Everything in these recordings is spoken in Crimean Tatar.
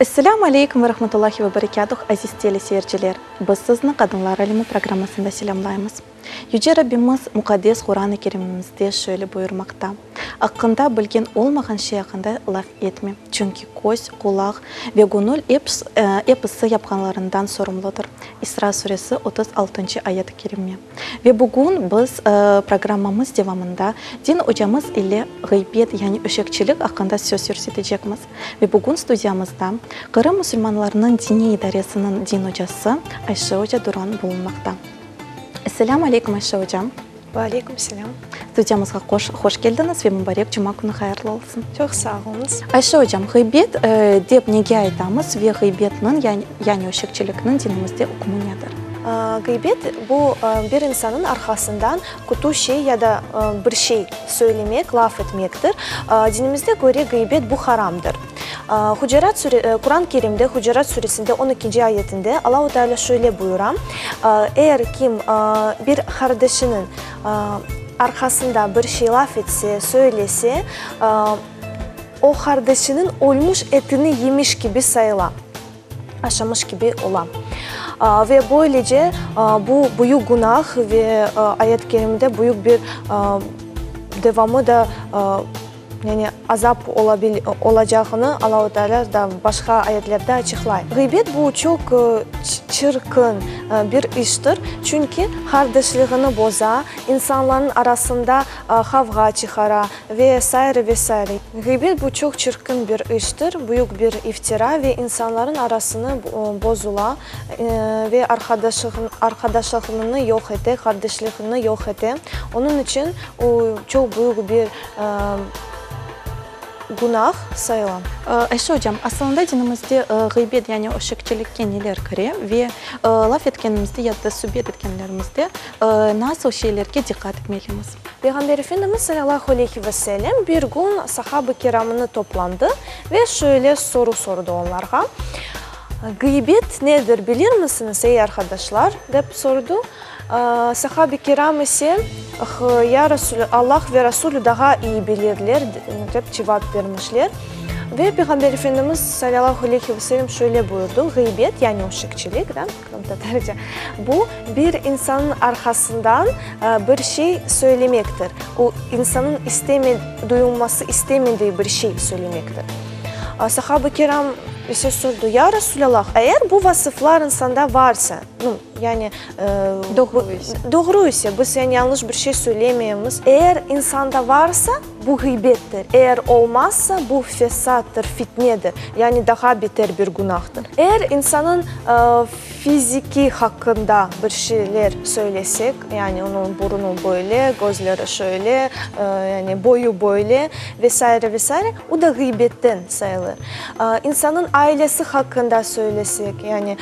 Esselâmu aleykum ve rahmetullahi ve berekâtuh, aziz teleseyirciler! Biz sizni Qadınlar alemi programmasında selâmlaymız. Yüce Rabbimiz Muqaddes Quran-ı Kerimimizde şöyle buyurmaqta, Aqqında bilgen olmağan şey aqqında laf etme, çünki köz, qulaq ve göñül episi yapqanlarından sorumludır. İsra suresi, 36-ncı ayet-i kerime. Ve bugün biz programmamız devamında din ocamız ile ğıybet, yani öşekçilik aqqında söz yürsetecekmiz. Ve bugün studiyamızda Qırım musulmanlarınıñ diniy idaresiniñ din ocası Ayşe oca Duran bulunmaqta. Esselâmu aleykum, Ayşe ocam. Ve aleyküm selâm. Studiyamızğa hoş keldiñiz ve mubarek cuma künü hayırlı olsun. Çoq sağ oluñız. Ayşe ocam, ğıybet dep nege aytamız ve ğıybetniñ, yani öşekçilikniñ dinimizde ükmü nedir? Ğıybet, bu bir insannıñ arqasından kötü şey ya da bir şey söylemek, laf etmektir. Dinimizde köre ğıybet bu haramdır. Hucurat sure, Quran Kerimde Hucurat suresinde on ikinci ayetinde Allahu Teala şöyle buyura, Eğer kim bir qardeşiniñ arqasında bir şey laf etse, söylese, o qardeşiniñ ölmüş etini yemiş kibi sayıla, aşamış kibi ola. Ve böylece bu büyük günah ve ayet-i kerimede büyük bir devamı da Yani azap olacağını Allahu Teala da başqa ayetlerde açıqlay. Ğıybet bu çoq çirkin bir iştir, çünki qardeşliğini boza, insanların arasında qavğa çıqara ve saire ve saire. Ğıybet bu çoq çirkin bir iştir, büyük bir iftira ve insanların arasını bozula ve arqadaşlığını yoq ete, qardeşliğini yoq ete. Onıñ içün o çoq büyük bir günah sayıla. Ayşe ocam, asılında dinimizde ğıybet, yani öşekçilikke neler kire ve laf etkenimizde ya da subet etkenlerimizde nasıl şeylerge diqqat etmelimiz? Peyğamber Efendimiz salâlâhu aleyhi ve sellem bir gün sahabı kiramını toplandı ve şöyle soru sordı onlarğa, Gıybet nedir bilirmisiniz, ey arqadaşlar? dep sordu. Sahabi kiram ise, Ya Rasul, Allah ve Rasulü daha iyi bilirler, dep cevap bermişler. Ve Peyğamber Efendimiz salâlâhu aleyhi ve sellem şöyle buyurdı, Ğıybet, yani öşekçilik, da, qırımtatarca, bu, bir insannıñ arqasından bir şey söylemektir, o insannıñ isteme, duyulması istemediği bir şey söylemektir. Sahabi kiram ise sordu, Ya Rasulâllah, eğer bu vasıflar insanda varsa, nu, Yani, Doğru ise. Doğru ise, biz yani yañlış bir şey söylemeymiz. Eğer insanda varsa, bu ğıybettir. Eğer olmazsa, bu fesattır, fitnedir, yani daha beter bir günahtır. Eğer insanıñ fizikiy haqqında bir şeyler söylesek, yani onıñ burnu böyle, közleri şöyle, yani boyu böyle ve saire, ve saire, o da ğıybetten sayılır. İnsanıñ ailesi haqqında söylesek, yani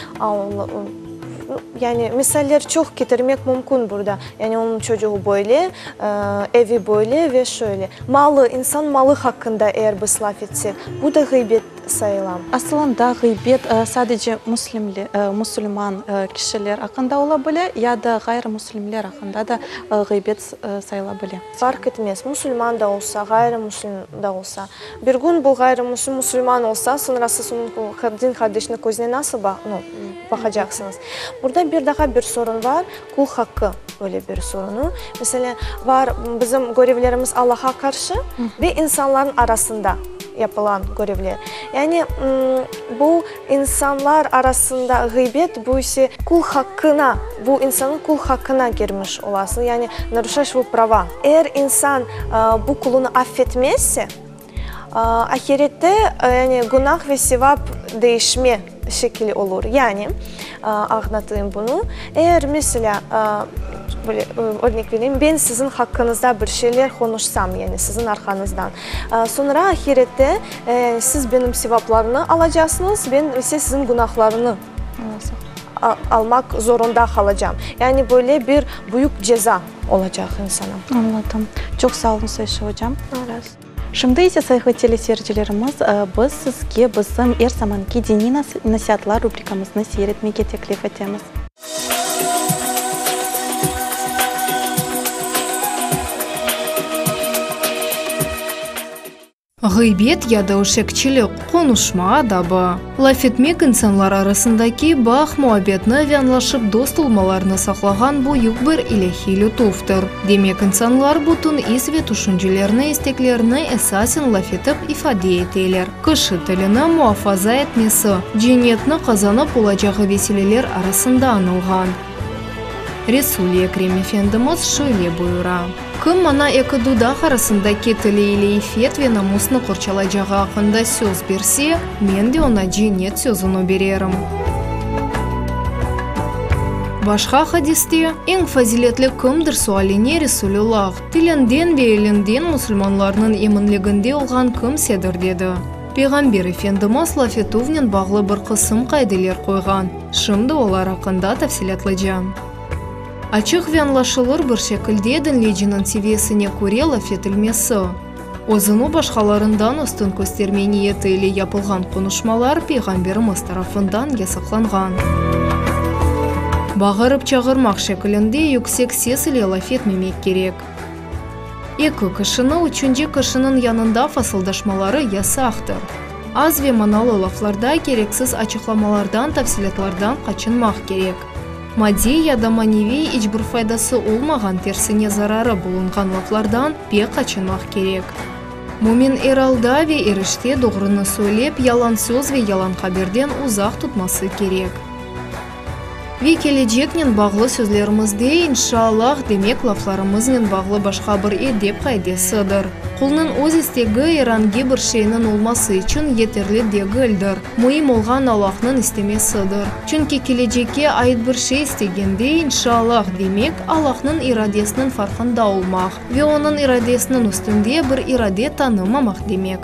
Yani, misaller çoq ketirmek mümkün burada. Yani, onıñ çocuğı böyle, evi böyle ve şöyle. Malı, insan malı haqqında eğer biz laf etsek, bu da ğıybet sayıla. Asılında ğıybet sadece musulman kişiler aqqında ola bile ya da ğayrı-muslimler aqqında da ğıybet sayıla bile? Farq etmez, musulman da olsa, ğayrı-muslim da olsa. Bir kün bu ğayrı-müslim musulman olsa, soñra siz onıñ din qardeşiniñ közüne nasıl baqacaqsıñız? Burada bir daha bir sorun bar, qul haqqı böyle bir sorunu. Meselâ, bar bizim görevlerimiz Allaha qarşı ve insanların arasında yapılan görevler. Yani bu insanlar arasında ğıybet, bu ise qul haqqına, bu insannıñ qul haqqına kirmiş olasıñ, yani naruşaешь его prava. Eğer insan bu qulunı affetmezse, ahirette yani günah ve sevap değişme şekili olur. Yani, añlatayım bunı, eğer meselâ, böyle örnek vereyim, ben siziñ haqqıñızda bir şeyler qonuşsam, yani siziñ arqañızdan, soñra ahirette siz benim sevaplarnı alacaqsıñız, ben ise siziñ günahlarını almaq zorunda qalacam. Yani böyle bir büyük ceza olacaq insana. Añladım. Çoq sağ oluñız, Ayşe ocam. Allah razı olsun. Şimdi ise, sayğılı teleseyircilerimiz, biz sizge bizim er zamanki diniy nasiatlar rubrikamıznı seyir etmege teklif etemiz. Ğıybet ya da öşekçilik, qonuşma adabı. Laf etmek insanlar arasındaki bağ, muabbetni ve añlaşıp dost olmalarını saqlağan büyük bir ilâhiy lütuftır. Demek, insanlar bütün is ve tüşüncelerini, isteklerini esasen laf etip ifade eteler. Kişi tilini muafaza etmesi, cennetni qazanıp olacağı vesileler arasında añılğan. Resul-i Ekrem Efendimiz şöyle buyura, Kim maña eki dudaq arasındaki tili ile iffet ve namusnı qorçalacağı aqqında söz berse, men de oña cennet sözüni bererim. Başqa hadiste, Eñ faziletli kimdir sualine Resulullah, Tilinden ve elinden musulmanlarnıñ eminliginde olğan kimsedir, dedi. Peyğamber Efendimiz laf etüvnen bağlı bir qısım qaideler qoyğan. Şimdi olar aqqında tafsilâtlıca. Açıq ve añlaşılır bir şekilde diñleyiciniñ seviyesine köre laf etilmesi. Özüni başqalarından üstün kösterme niyeti ile yapılğan qonuşmalar Peyğamberimiz tarafından yasaqlanğan. Bağırıp-çağırmaq şekilinde yüksek ses ile laf etmemek kerek. Eki kişini üçünci kişiniñ yanında fasıldaşmaları yasaqtır. Az ve manalı laflarda kereksiz açıqlamalardan, tafsilâtlardan qaçınmaq kerek. Maddiy ya da maneviy iç bir faydası olmağan, tersine zararı bulunğan laflardan pek qaçınmaq kerek. Mümin er alda ve er işte doğrunı söylep, yalan söz ve yalan haberden uzaq tutması kerek. Ve keleceknen bağlı sözlerimizde inşaallah demek laflarımıznen bağlı başqa bir edep qaidesidir. Qulnıñ öz istegi er angi bir şeyniñ olması içün yeterli degildir. Müim olğan Allahnıñ istemesidir. Çünki kelecekke ait bir şey istegende inşaallah demek Allahnıñ iradesiniñ farqında olmaq ve Onıñ iradesiniñ üstünde bir irade tanımamaq demek.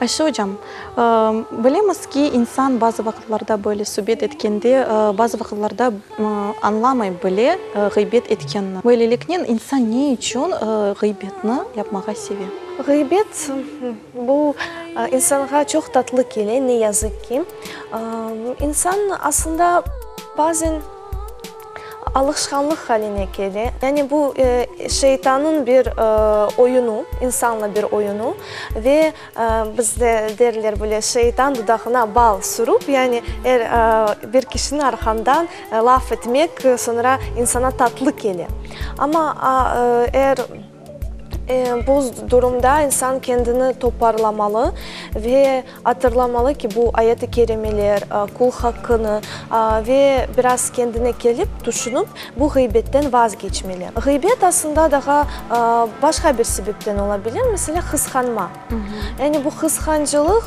Ayşe ocam, bilemiz ki, insan bazı vaqıtlarda böyle subet etkende, bazı vaqıtlarda añlamay bile ğıybet etkenini. Böyleliknen, insan ne içün ğıybetni yapmağa seve? Ğıybet, bu insanğa çoq tatlı kele, ne yazıq ki. İnsan aslında bazen Alışqanlıq haline kele. Yani bu şeytannıñ bir oyunu, insanla bir oyunu ve bizde derler böyle, şeytan dudağına bal sürüp, yani er bir kişiniñ arqandan laf etmek soñra insana tatlı kele. Amma er Bu durumda insan kendini toparlamalı ve atırlamalı ki, bu ayet-i kerimeler, qul haqqını ve biraz kendine kelip, tüşünip, bu ğıybetten vazgeçmeli. Ğıybet aslında daha başqa bir sebepten ola bilir, meselâ, qısqanma. Yani bu qısqancılıq,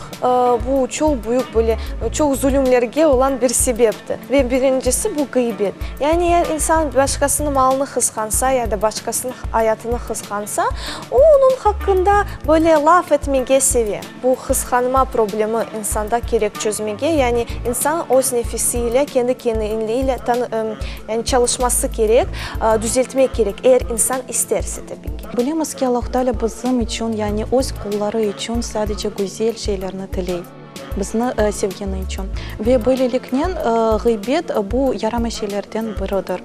bu çoq büyük böyle, çoq zulümlerge olan bir sebeptir. Ve birincisi bu ğıybet. Yani eğer insan başqasınıñ malını qısqansa ya da başqasınıñ ayatını qısqansa, o onıñ haqqında böyle laf etmege seve. Bu qısqanma problemi insanda kerek çözmege, yani insan öz nefisi ile, kendi kendiliğiyle yani çalışması kerek, düzeltmek kerek, eğer insan isterse tabii ki. Bilemiz ki, Allahu Teala bizim içün, yani öz qulları içün sadece güzel şeylerni tiley, bizni sevgeni içün. Ve böyleliknen ğıybet bu yaramay şeylerden biridir.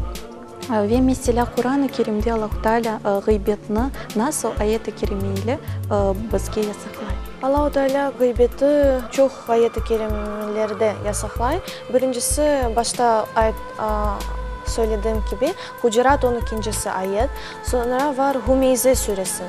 Ve meselâ, Quran-ı Kerimde Allahu Teala ğıybetni nasıl ayet-i kerime ile bizge yasaqlay? Allahu Teala ğıybeti çoq ayet-i kerimelerde yasaqlay. Birincisi, başta söylediğim kibi, Hucurat on ikincisi ayet. Soñra var Hümeyze süresi.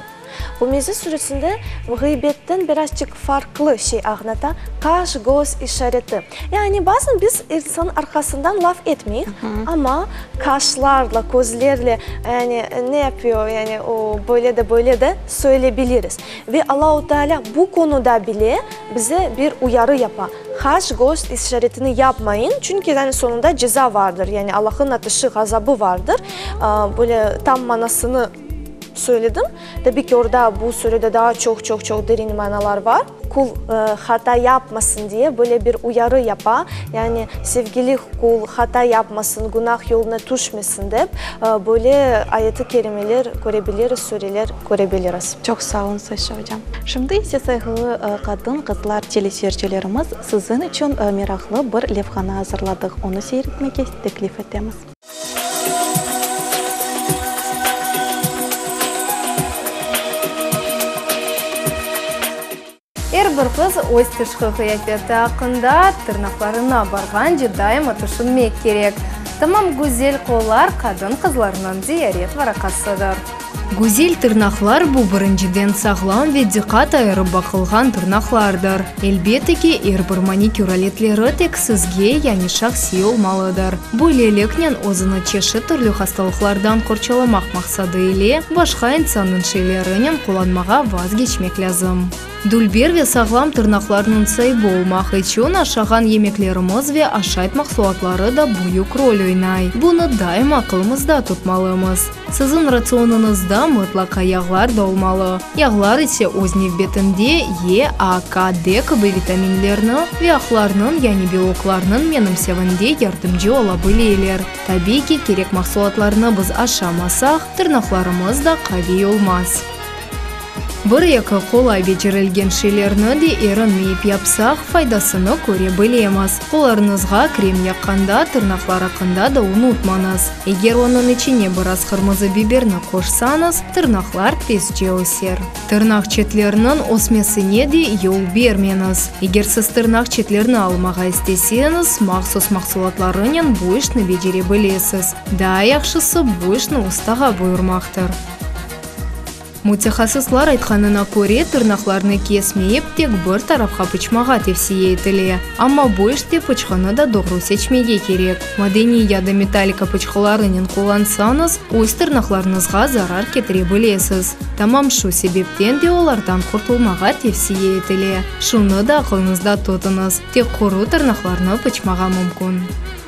Hümeyze süresinde ğıybetten birazçıq farqlı şey añlata, qaş-göz işareti. Yani bazen biz insannıñ arqasından laf etmeyik, amma qaşlarla, közlerle, yani ne yapıyor, yani o böyle de, böyle de söylebiliriz. Ve Allahu Teala bu konuda bile bize bir uyarı yapa, qaş-göz işaretini yapmayın, çünki yani soñunda ceza vardır, yani Allahnıñ ateşi, ğazabı vardır. Böyle tam manasını. Söyledim. Tabiy ki, orda bu surede daa çoq-çoq-çoq derin manalar var. Qul hata yapmasın diye böyle bir uyarı yapa, yani sevgili qul hata yapmasın, günah yoluna tüşmesin dep, böyle ayeti kerimeler körebiliriz, sureler körebiliriz. Çoq sağ oluñız, Ayşe ocam. Şimdi ise, sayğılı qadın-qızlar teleseyircilerimiz, siziñ içün meraqlı bir levhanı azırladıq, onı seyir etmege teklif etemiz. Er bir qız öz tışqı qıyafeti aqqında tırnaqlarına barğance daima tüşünmek kerek. Tamam güzel qollar qadın-qızlarnıñ ziyaret varaqasıdır. Güzel tırnaqlar bu birinciden sağlam ve diqqat ayırıp baqılğan tırnaqlardır. Elbette ki, er bir manikür aletleri tek sizge, yani şahsiy olmalıdır. Böyleliknen, özüni çeşit türlü hastalıqlardan qorçalamaq maqsadı ile başqa insannıñ şeylerinen qullanmağa vazgeçmek lâzim. Dülber ve sağlam tırnaqlarnıñ saibi olmaq içün aşağan yemeklerimiz ve aşayt mahsulatları da büyük rol oynay. Bunı daima aqılımızda tutmalımız. Siziñ ratsionıñızda mıtlaqa yağlar da olmalı. Yağlar ise öz nevbetinde E, A, K, D kibi vitaminlerni ve aqlarnıñ, yani beloklarnıñ menimsevinde yardımcı ola bileler. Tabiiy ki, kerek mahsulatlarnı biz aşamasaq, tırnaqlarımız da qaviy olmaz. Bir-eki qolay becerilgen şeylerni de erinmeyip yapsaq, faydasını köre bilemiz. Qollarıñızğa krem yaqqanda, tırnaqlar aqqında da unutmañız. Eger onıñ içine biraz qırmızı biberni qoşsañız, tırnaqlar tezce öser. Tırnaq çetleriniñ ösmesine de yol bermeñiz. Eger siz tırnaq çetlerini almağa isteseñiz, mahsus mahsulatlarınen bu işni becere bilesiz. Daa yahşısı, bu işni ustağa buyurmaqtır. Mütehassıslar aytqanına köre, tırnaqlarnı kesmeyip, tek bir tarafqa pıçmağa tevsiye etile. Amma bu işte pıçqını da doğru seçmege kerek. Madeniy ya da metallika pıçqılarınen qullansañız, öz tırnaqlarıñızğa zarar ketire bilesiz. Tamam şu sebepten de olardan qurtulmağa tevsiye etile. Şunı da aqlıñızda tutıñız, tek quru tırnaqlarnı pıçmağa mümkün.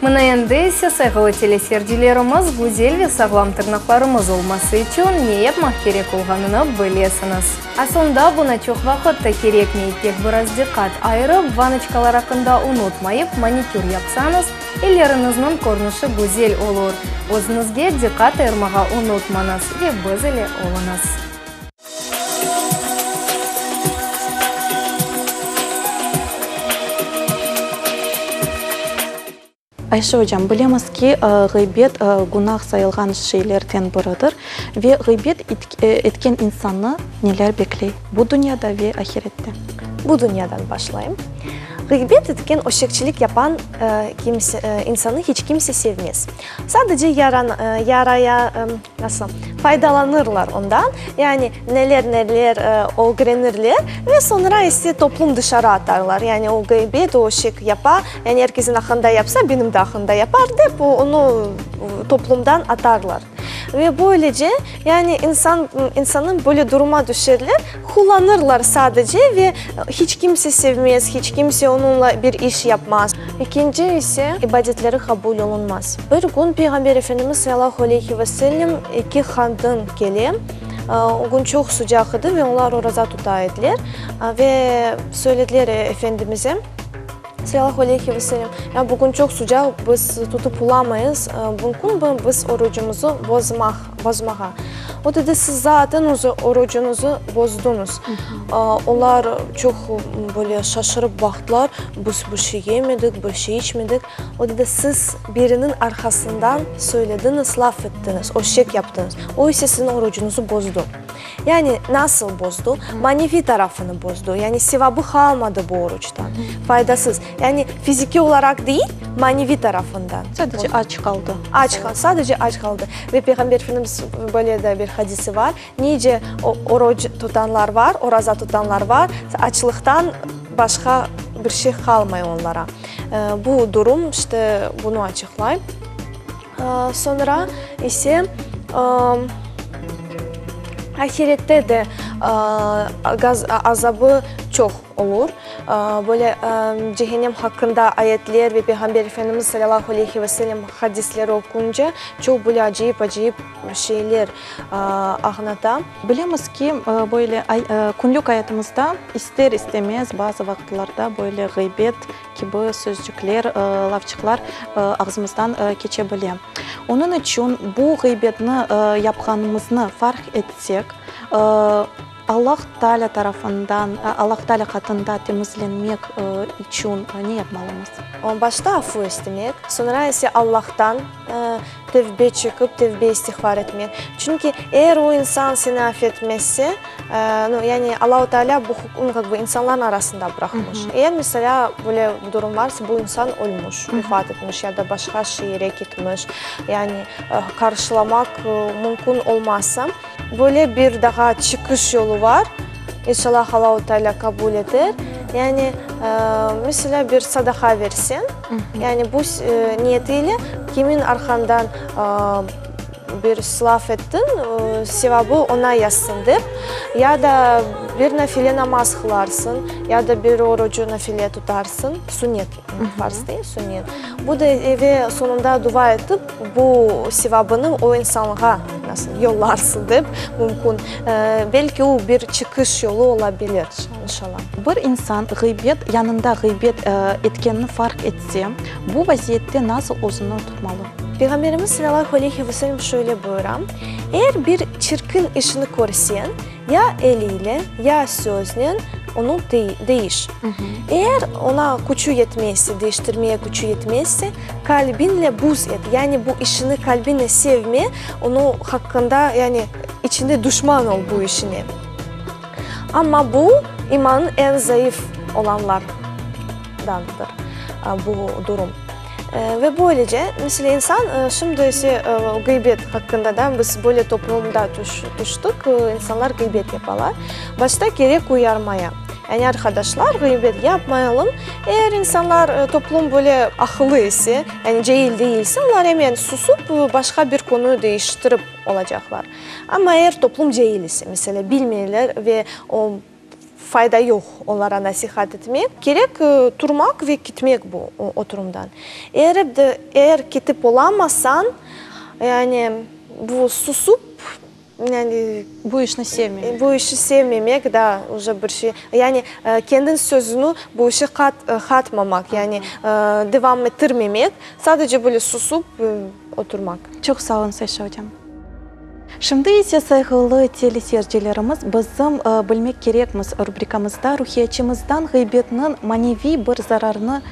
Mına endi ise, sayğılı teleseyircilerimiz, güzel ve sağlam tırnaqlarımız olması içün ne yapmaq kerek olğanını bilesiñiz. Aslında, buna çoq vaqıt ta kerekmey, tek biraz diqqat ayırıp, vanoçkalar aqqında unutmayıp, manikür yapsañız, elleriñizniñ körünişi güzel olur. Özüñizge diqqat ayırmağa unutmañız ve biz ile oluñız. Ayşe ocam, bilemiz ki, ğıybet günah sayılğan şeylerden biridir ve ğıybet etken insannı neler bekley bu dünyada ve ahirette? Bu dünyadan başlayım. Ğıybet etken, öşekçilik yapan kimse, insanı hiç kimse sevmez. Sadece yaran, yaraya, nasıl, faydalanırlar ondan, yani neler-neler ögrenirler ve soñra ise toplum dışarı atarlar. Yani o ğıybet, o öşek yapa, yani er kesin aqqında yapsa, benim de aqqında yapar dep, onı toplumdan atarlar. Ve böylece, yani insan, insannıñ böyle duruma düşerler, qullanırlar sadece ve hiç kimse sevmez, hiç kimse onıñla bir iş yapmaz. İkinci ise, ibadetleri qabul olunmaz. Bir kün Peyğamber Efendimiz salâlâhu aleyhi ve sellem eki qadın kele, o kün çoq sıcaq edi ve olar oraza tuta ediler ve söylediler Efendimize, Salâlâhu aleyhi ve sellem, ya bugün çoq sıcaq, biz tutıp olamayız, mümkünmi biz orucımızı bozmaq, bozmağa? O dedi, siz zaten özü orucıñızı bozduñız. Olar çoq böyle şaşırıp baqtılar, biz bir şey yemedik, bir şey içmedik. O dedi, siz biriniñ arqasından söylediñiz, laf ettiñiz, öşek yaptıñız, o ise siziñ orucıñızı bozdu. Yani nasıl bozdu? Maneviy tarafını bozdu. Yani sevabı qalmadı bu oruçtan. Faydasız. Yani fizikiy olaraq değil, maneviy tarafından. Sadece aç qaldı. Aç qaldı, sadece aç qaldı. Ve Peyğamber Efendimiz böyle de bir hadisi var. Nice oruç tutanlar var, oraza tutanlar var, açlıqtan başqa bir şey qalmay onlara. Bu durum işte bunı açıqlay. Soñra ise ahirette de azabı çoq. Çoq olur. Böyle cehennem haqqında ayetler ve Peyğamber Efendimiz salâlâhu aleyhi ve sellem hadisleri oqunca çoq böyle acayip-acayip şeyler añlata. Bilemiz ki, böyle künlük ayatımızda ister-istemez bazı vaqıtlarda böyle ğıybet kibi sözcükler, lafçıqlar ağzımızdan keçe bile. Onıñ içün bu ğıybetni yapqanımıznı farq etsek, Allah Taalâ tarafından, Allah Taalâ qatında temizlenmek içün ne yapmalımız? Başta afu istemek, soñra ise Allahtan tevbe çekip, tevbe-istiğfar etmek. Çünki eğer o insan seni af etmezse, nu, yani Allahu Teala bu hukm, kak бы, insanların arasında bıraqmış. Eğer, meselâ, böyle durum varsa, bu insan ölmüş, vefat etmiş ya da başqa şeere ketmiş, yani qarşılamaq mümkün olmasa, Böyle bir daha çıqış yolu var, inşallah Allahu Teala qabul eter. Yani, meselâ, bir sadaqa verseñ, yani bu niyetiyle kimin arqandan bir laf ettiñ, sevabı oña yazsın dep, ya da bir nafile namaz qılarsıñ, ya da bir orucu nafile tutarsıñ, sünnet, farz değil, sünnet. Bu da ve soñunda dua etip, Bu sevabını o insanğa nasıl yollarsın dep mümkün. Belki o bir çıqış yolu ola bilir, inşallah. Bir insan ğıybet yanında ğıybet etkenini farq etse, bu vaziyette nasıl özüni tutmalı? Peyğamberimiz salâlâhu aleyhi ve sellem şöyle buyura, Eğer bir çirkin işni körseñ, Ya eliyle, ya söznen onı değiş. Eğer oña küçü yetmezse, değiştirmeye küçü yetmezse, kalbinle buz et, yani bu işini kalbinle sevme, onı haqqında, yani içinde duşman ol bu işine. Amma bu imanıñ eñ zayıf olanlardandır, bu durum. Ve böylece, meselâ, insan, şimdi ise ğıybet haqqında da biz böyle toplumda tüştik, insanlar ğıybet yapalar. Başta kerek uyarmaya. Yani, arqadaşlar, ğıybet yapmayalım. Eğer insanlar, toplum böyle aqıllı ise, yani cail değilse, olar emen susıp, başqa bir konuyu değiştirip olacaqlar. Amma eğer toplum cail ise, meselâ, bilmeyler ve o, Fayda yoq onlara nasihat etmek. Kerek turmaq ve kitmek bu oturımdan. Eğer de eğer ketip olamasañ, yani bu susup, yani. Bu işni sevmemek. Bu işi sevmemek, da, uje bir şey. Yani kendiñ sözüni bu işe qatmamaq, yani devam ettirmemek, sadece böyle susup oturmaq. Çoq sağ oluñ, Ayşe ocam. Şimdi ise, sayğılı teleseyircilerimiz, bizim Bilmek kerekmiz rubrikamızda ruhiyatçımızdan ğıybetniñ maneviy bir zararını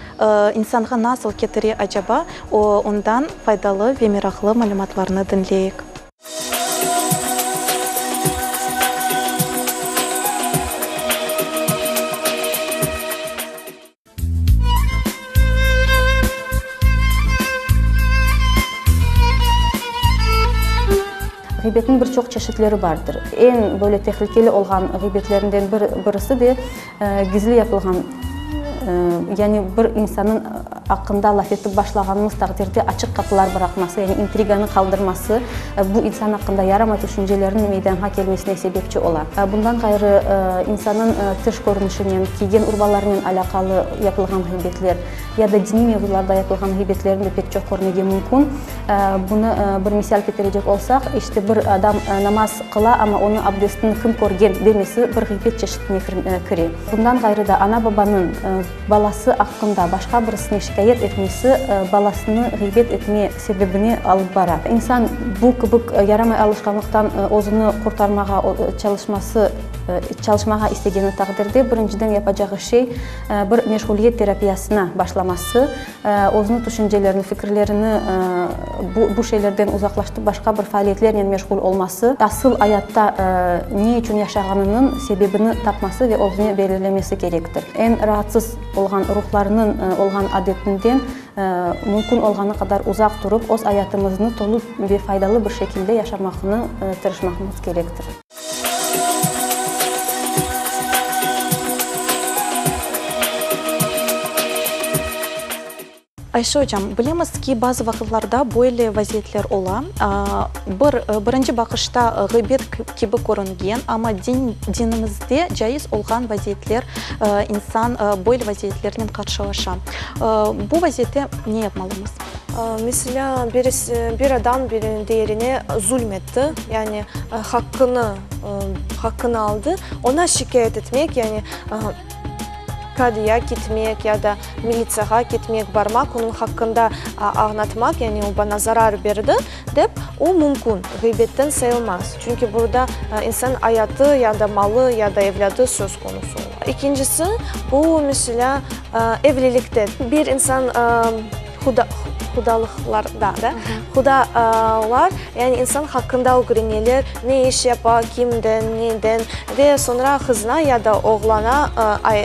insanğa nasıl ketire acaba, ondan faydalı ve meraqlı malümatlarnı diñleyik. Ğıybetniñ bir çoq çeşitleri bardır. Eñ böyle tehlikeli olğan ğıybetlerinden bir birisi de gizli yapılğan, yani bir insannıñ aqqında laf etip başlağanımız taqdirde açıq qapılar bıraqması, yani intriganı qaldırması, bu insan aqqında yaramay tüşüncelerniñ meydanğa kelmesine sebepçi ola. Bundan ğayrı, insannıñ tış körünişinen, kiygen urbalarınen alâqalı yapılğan ğıybetler ya da diniy mevzularda yapılğan ğıybetlerni de pek çoq körmege mümkün. Bunı bir misal ketirecek olsaq, işte bir adam namaz qıla, amma onıñ abdestini kim körgen demesi bir ğıybet çeşitine kire. Bundan ğayrı da ana-babanıñ balası aqqında başqa birisine şikâyet etmesi balasını ğıybet etme sebebine alıp bara. İnsan bu kibi yaramay alışqanlıqtan özüni qurtarmağa çalışması, çalışmağa istegeni taqdirde birinciden yapacağı şey, bir meşğuliyet terapiyasına başlaması, özüniñ tüşüncelerini, fikirlerini bu şeylerden uzaqlaştıp başqa bir faaliyetlernen meşğul olması, asıl ayatta ne içün yaşağanınıñ sebebini tapması ve özüne belirlemesi kerektir. Eñ raatsız olğan ruhlarnıñ olğan adetinden mümkün olğanı qadar uzaq turıp, öz ayatımıznı tolu ve faydalı bir şekilde yaşamaqnı tırışmaqmız kerektir. Ayşe ocam, bilemiz ki, bazı vaqıtlarda böyle vaziyetler ola, bir, birinci baqışta ğıybet kibi körüngen, amma din, dinimizde caiz olğan vaziyetler, insan böyle vaziyetlernen qarşılaşa. Bu vaziyette ne yapmalımız? Meselâ, birisi, bir adam bir diğerine zulm etti, yani haqqını, haqqını aldı, oña şikâyet etmek, yani Qadıya ketmek ya da militsiyağa ketmek, barmaq, onıñ haqqında añlatmaq, yani o bana zarar berdi dep, o mümkün, ğıybetten sayılmaz. Çünki burada insan ayatı ya da malı ya da evlâdı söz konusu ola. İkincisi, bu, meselâ, evlilikte bir insan Huda, hudalıqlarda, da, hudalar, yani insan haqqında ögreneler, ne iş yapa, kimden, neden ve soñra qızına ya da oğlana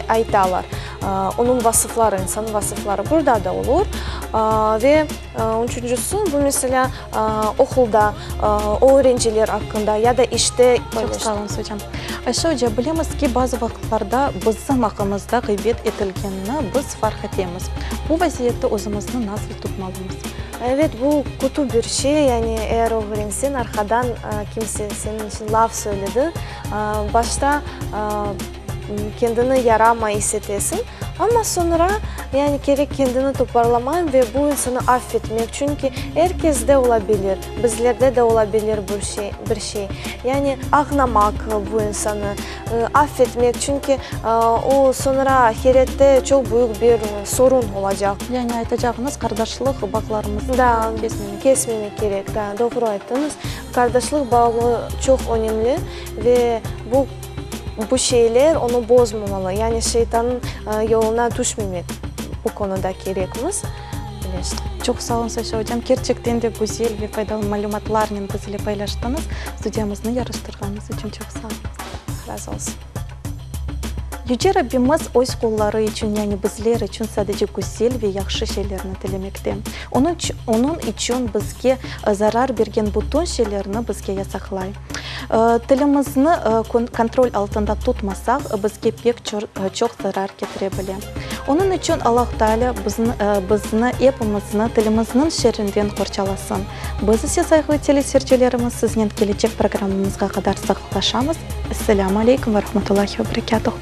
aytalar. Onıñ vasıfları, insannıñ vasıfları burada da olur. Ve üçüncüsi, bu, meselâ, oqulda öğrenciler aqqında ya da işte. Çoq sağ oluñız, ocam. Ayşe oca, bilemiz ki, bazı vaqıtlarda bizim aqqımızda ğıybet etilgenini biz farq etemiz. Bu vaziyette özümizni nasıl tutmalımız? Evet, bu kötü bir şey, yani eğer ögrenseñ, arqadan kimse seniñ içün laf söyledi, başta kendini yaramay is etesiñ, amma soñra, yani kerek kendini toparlamaq ve bu insanı affetmek, çünki er kesde olabilir, bizlerde de olabilir bir şey, bir şey. Yani ağnamaq bu insanı, affetmek, çünki o soñra ahirette çoq büyük bir sorun olacaq. Yani aytacağıñız, qardaşlıq bağlarımıznı kesmemek. Kesmemek kerek, da, doğru ayttıñız. Qardaşlıq bağı çoq önemli ve bu bu şeyler onı bozmamalı, yani şeytannıñ yoluna tüşmemek bu konuda kerekmiz. Çoq sağ oluñız, Ayşe ocam, kerçekten de güzel ve faydalı malümatlarnen biz ile paylaştıñız. Studiyamıznı yaraştırğanıñız içün çoq sağ oluñız. Razı olsun. Yüce Rabbimiz öz qulları içün, yani bizler içün sadece güzel ve yahşı şeylerni tilemekte. Onıñ içün bizge zarar bergen bütün şeylerni bizge yasaqlay. Tilimizni kontrol altında tutmasaq, bizge pek çoq zarar ketire bile. Onıñ içün Allahu Teala bizni, epimizni tilimizniñ şerrinden qorçalasın. Biz ise, sayğılı teleseyircilerimiz, siznen kelecek programmamızğa qadar sağlıqlaşamız. Esselâmu aleykum ve rahmetullahi ve berekâtuh.